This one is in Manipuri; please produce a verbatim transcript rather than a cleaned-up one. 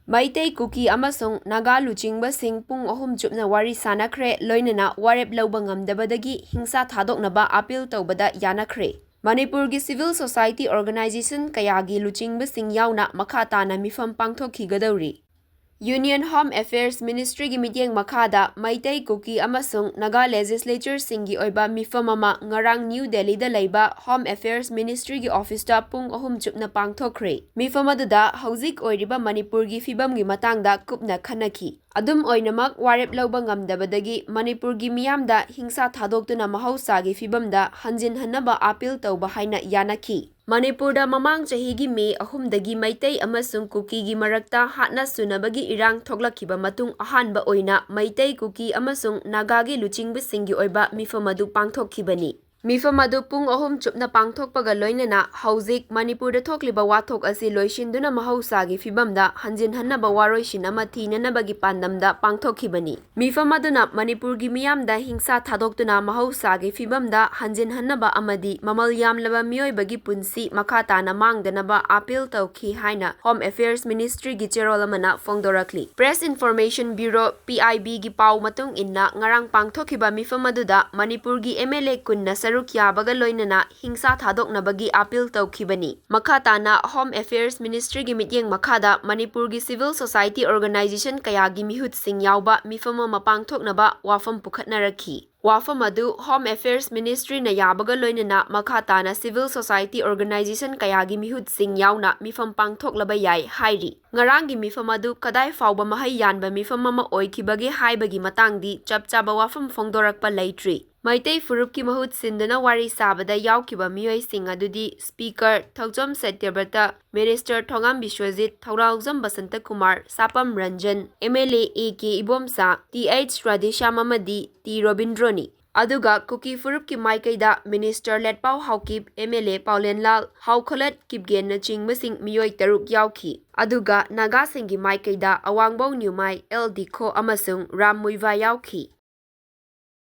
ꯃꯩꯇꯩ, ꯀꯨꯀꯤ ꯑꯃꯁꯨꯡ ꯅꯥꯒꯥ ꯂꯨꯆꯤꯡꯕꯁꯤꯡ ꯄꯨꯡ ꯑꯍꯨꯝ ꯆꯨꯞꯅ ꯋꯥꯔꯤ ꯁꯥꯅꯈ꯭ꯔꯦ, ꯂꯣꯏꯅꯅ ꯋꯥꯔꯦꯞ ꯂꯧꯕ ꯉꯝꯗꯕꯗꯒꯤ ꯍꯤꯡꯁꯥ ꯊꯥꯗꯣꯛꯅꯕ ꯑꯥꯄꯤꯜ ꯇꯧꯕꯗ ꯌꯥꯅꯈ꯭ꯔꯦ꯫ ꯃꯅꯤꯄꯨꯔꯒꯤ civil society organization ꯀꯌꯥꯒꯤ ꯂꯨꯆꯤꯡꯕꯁꯤꯡ ꯌꯥꯎꯅ ꯃꯈꯥ ꯇꯥꯅ ꯃꯤꯐꯝ ꯄꯥꯡꯊꯣꯛꯈꯤꯒꯗꯧꯔꯤ꯫ Union Home Affairs Ministryꯒꯤ ꯃꯤꯠꯌꯦꯡ ꯃꯈꯥꯗ ꯃꯩꯇꯩ, ꯀꯨꯀꯤ ꯑꯃꯁꯨꯡ ꯅꯥꯒꯥ legislatureꯁꯤꯡꯒꯤ ꯑꯣꯏꯕ ꯃꯤꯐꯝ ꯑꯃ ꯉꯔꯥꯡ ꯅ꯭ꯌꯨ ꯗꯦꯜꯂꯤꯗ ꯂꯩꯕ Home Affairs Ministryꯒꯤ officeꯇ ꯄꯨꯡ ꯑꯍꯨꯝ ꯆꯨꯞꯅ ꯄꯥꯡꯊꯣꯛꯈ꯭ꯔꯦ꯫ ꯃꯤꯐꯝ ꯑꯗꯨꯗ ꯍꯧꯖꯤꯛ ꯑꯣꯏꯔꯤꯕ ꯃꯅꯤꯄꯨꯔꯒꯤ ꯐꯤꯕꯝꯒꯤ ꯃꯇꯥꯡꯗ ꯀꯨꯞꯅ ꯈꯟꯅꯈꯤ꯫ ꯑꯗꯨꯝ ꯑꯣꯏꯅꯃꯛ, ꯋꯥꯔꯦꯞ ꯂꯧꯕ ꯉꯝꯗꯕꯗꯒꯤ ꯃꯅꯤꯄꯨꯔꯒꯤ ꯃꯤꯌꯥꯝꯗ ꯍꯤꯡꯁꯥ ꯊꯥꯗꯣꯛꯇꯨꯅ ꯃꯍꯧꯁꯥꯒꯤ ꯐꯤꯕꯝꯗ ꯍꯟꯖꯤꯟꯍꯟꯅꯕ ꯑꯥꯄꯤꯜ ꯇꯧꯕ ꯍꯥꯏꯅ ꯌꯥꯅꯈꯤ꯫ ꯃꯅꯤꯄꯨꯔꯗ ꯃꯃꯥꯡ ꯆꯍꯤꯒꯤ ꯃꯦ ꯑꯍꯨꯝꯗꯒꯤ ꯃꯩꯇꯩ ꯑꯃꯁꯨꯡ ꯀꯨꯀꯤꯒꯤ ꯃꯔꯛꯇ ꯍꯥꯠꯅ ꯁꯨꯅꯕꯒꯤ ꯏꯔꯥꯡ ꯊꯣꯛꯂꯛꯈꯤꯕ ꯃꯇꯨꯡ ꯑꯍꯥꯟꯕ ꯑꯣꯏꯅ ꯃꯩꯇꯩ, ꯀꯨꯀꯤ ꯑꯃꯁꯨꯡ ꯅꯥꯒꯥꯒꯤ ꯂꯨꯆꯤꯡꯕꯁꯤꯡꯒꯤ ꯑꯣꯏꯕ ꯃꯤꯐꯝ ꯑꯗꯨ ꯄꯥꯡꯊꯣꯛꯈꯤꯕꯅꯤ꯫ ꯃꯤꯐꯝ ꯑꯗꯨ ꯄꯨꯡ ꯑꯍꯨꯝ ꯆꯨꯞꯅ ꯄꯥꯡꯊꯣꯛꯄꯒ ꯂꯣꯏꯅꯅ ꯍꯧꯖꯤꯛ ꯃꯅꯤꯄꯨꯔꯗ ꯊꯣꯛꯂꯤꯕ ꯋꯥꯊꯣꯛ ꯑꯁꯤ ꯂꯣꯏꯁꯤꯟꯗꯨꯅ ꯃꯍꯧꯁꯥꯒꯤ ꯐꯤꯕꯝꯗ ꯍꯟꯖꯤꯟꯍꯟꯅꯕ ꯋꯥꯔꯣꯏꯁꯤꯟ ꯑꯃ ꯊꯤꯅꯅꯕꯒꯤ ꯄꯥꯟꯗꯝꯗ ꯄꯥꯡꯊꯣꯛꯈꯤꯕꯅꯤ꯫ ꯃꯤꯐꯝ ꯑꯗꯨꯅ ꯃꯅꯤꯄꯨꯔꯒꯤ ꯃꯤꯌꯥꯝꯗ ꯍꯤꯡꯁꯥ ꯊꯥꯗꯣꯛꯇꯨꯅ ꯃꯍꯧꯁꯥꯒꯤ ꯐꯤꯕꯝꯗ ꯍꯟꯖꯤꯟꯍꯟꯅꯕ ꯑꯃꯗꯤ ꯃꯃꯜ ꯌꯥꯝꯂꯕ ꯃꯤꯑꯣꯏꯕꯒꯤ ꯄꯨꯟꯁꯤ ꯃꯈꯥ ꯇꯥꯅ ꯃꯥꯡꯗꯅꯕ ꯑꯥꯄꯤꯜ ꯇꯧꯈꯤ ꯍꯥꯏꯅ Home Affairs Ministryꯒꯤ ꯆꯦꯔꯣꯜ ꯑꯃꯅ ꯐꯣꯡꯗꯣꯔꯛꯂꯤ꯫ Press Information Bureau, PIBꯒꯤ ꯄꯥꯎ ꯃꯇꯨꯡ ꯏꯟꯅ, ꯉꯔꯥꯡ ꯄꯥꯡꯊꯣꯛꯈꯤꯕ ꯃꯤꯐꯝ ꯑꯗꯨꯗ ꯃꯅꯤꯄꯨꯔꯒꯤ MLA ꯀꯨꯟꯅ ꯁꯔꯨꯛ ꯌꯥꯕꯒ ꯂꯣꯏꯅꯅ ꯍꯤꯡꯁꯥ ꯊꯥꯗꯣꯛꯅꯕꯒꯤ ꯑꯥꯄꯤꯜ ꯇꯧꯈꯤꯕꯅꯤ꯫ ꯃꯈꯥ ꯇꯥꯅ Home Affairs Ministryꯒꯤ ꯃꯤꯠꯌꯦꯡ ꯃꯈꯥꯗ ꯃꯅꯤꯄꯨꯔꯒꯤ civil society organization ꯀꯌꯥꯒꯤ ꯃꯤꯍꯨꯠꯁꯤꯡ ꯌꯥꯎꯕ ꯃꯤꯐꯝ ꯑꯃ ꯄꯥꯡꯊꯣꯛꯅꯕ ꯋꯥꯐꯝ ꯄꯨꯈꯠꯅꯔꯛꯈꯤ꯫ ꯋꯥꯐꯝ ꯑꯗꯨ Home Affairs Ministryꯅ ꯌꯥꯕꯒ ꯂꯣꯏꯅꯅ ꯃꯈꯥ ꯇꯥꯅ civil society organization ꯀꯌꯥꯒꯤ ꯃꯤꯍꯨꯠꯁꯤꯡ ꯌꯥꯎꯅ ꯃꯤꯐꯝ ꯄꯥꯡꯊꯣꯛꯂꯕ ꯌꯥꯏ ꯍꯥꯏꯔꯤ꯫ ꯉꯔꯥꯡꯒꯤ ꯃꯤꯐꯝ ꯑꯗꯨ ꯀꯗꯥꯏ ꯐꯥꯎꯕ ꯃꯍꯩ ꯌꯥꯟꯕ ꯃꯤꯐꯝ ꯑꯃ ꯑꯣꯏꯈꯤꯕꯒꯦ ꯍꯥꯏꯕꯒꯤ ꯃꯇꯥꯡꯗꯤ ꯆꯞ ꯆꯥꯕ ꯋꯥꯐꯝ ꯐꯣꯡꯗꯣꯔꯛꯄ ꯂꯩꯇ꯭ꯔꯤ꯫ ꯃꯩꯇꯩ ꯐꯨꯔꯨꯞꯀꯤ ꯃꯍꯨꯠ ꯁꯤꯟꯗꯨꯅ ꯋꯥꯔꯤ ꯁꯥꯕꯗ ꯌꯥꯎꯈꯤꯕ ꯃꯤꯑꯣꯏꯁꯤꯡ ꯑꯗꯨꯗꯤ Speaker ꯊꯧꯖꯝ ꯁꯇ꯭ꯌꯕ꯭ꯔꯇ, Minister Thongam Biswajit, Thounaojam ꯕꯁꯟꯇꯀꯨꯃꯥꯔ, ꯁꯥꯄꯝ Ranjan, MLA A K Ibomcha, Th Radheshyam ꯑꯃꯗꯤ T ꯔꯣꯕꯤꯟꯗ꯭ꯔꯣꯅꯤ꯫ ꯑꯗꯨꯒ ꯀꯨꯀꯤ ꯐꯨꯔꯨꯞꯀꯤ ꯃꯥꯏꯀꯩꯗ Minister ꯂꯦꯠꯄꯥꯎ ꯍꯥꯎꯀꯤꯞ, MLA ꯄꯥꯎꯂꯦꯟꯂꯥꯜ, ꯍꯥꯎꯈꯣꯂꯠ ꯀꯤꯞꯒꯦꯟꯅꯆꯤꯡꯕꯁꯤꯡ ꯃꯤꯑꯣꯏ ꯇꯔꯨꯛ ꯌꯥꯎꯈꯤ꯫ ꯑꯗꯨꯒ ꯅꯥꯒꯥꯁꯤꯡꯒꯤ ꯃꯥꯏꯀꯩꯗ ꯑꯋꯥꯡꯕꯧ ꯅ꯭ꯌꯨꯃꯥꯏ, ꯑꯦꯜ ꯗꯤꯈꯣ ꯑꯃꯁꯨꯡ ꯔꯥꯝ ꯃꯨꯏꯚꯥ ꯌꯥꯎꯈꯤ꯫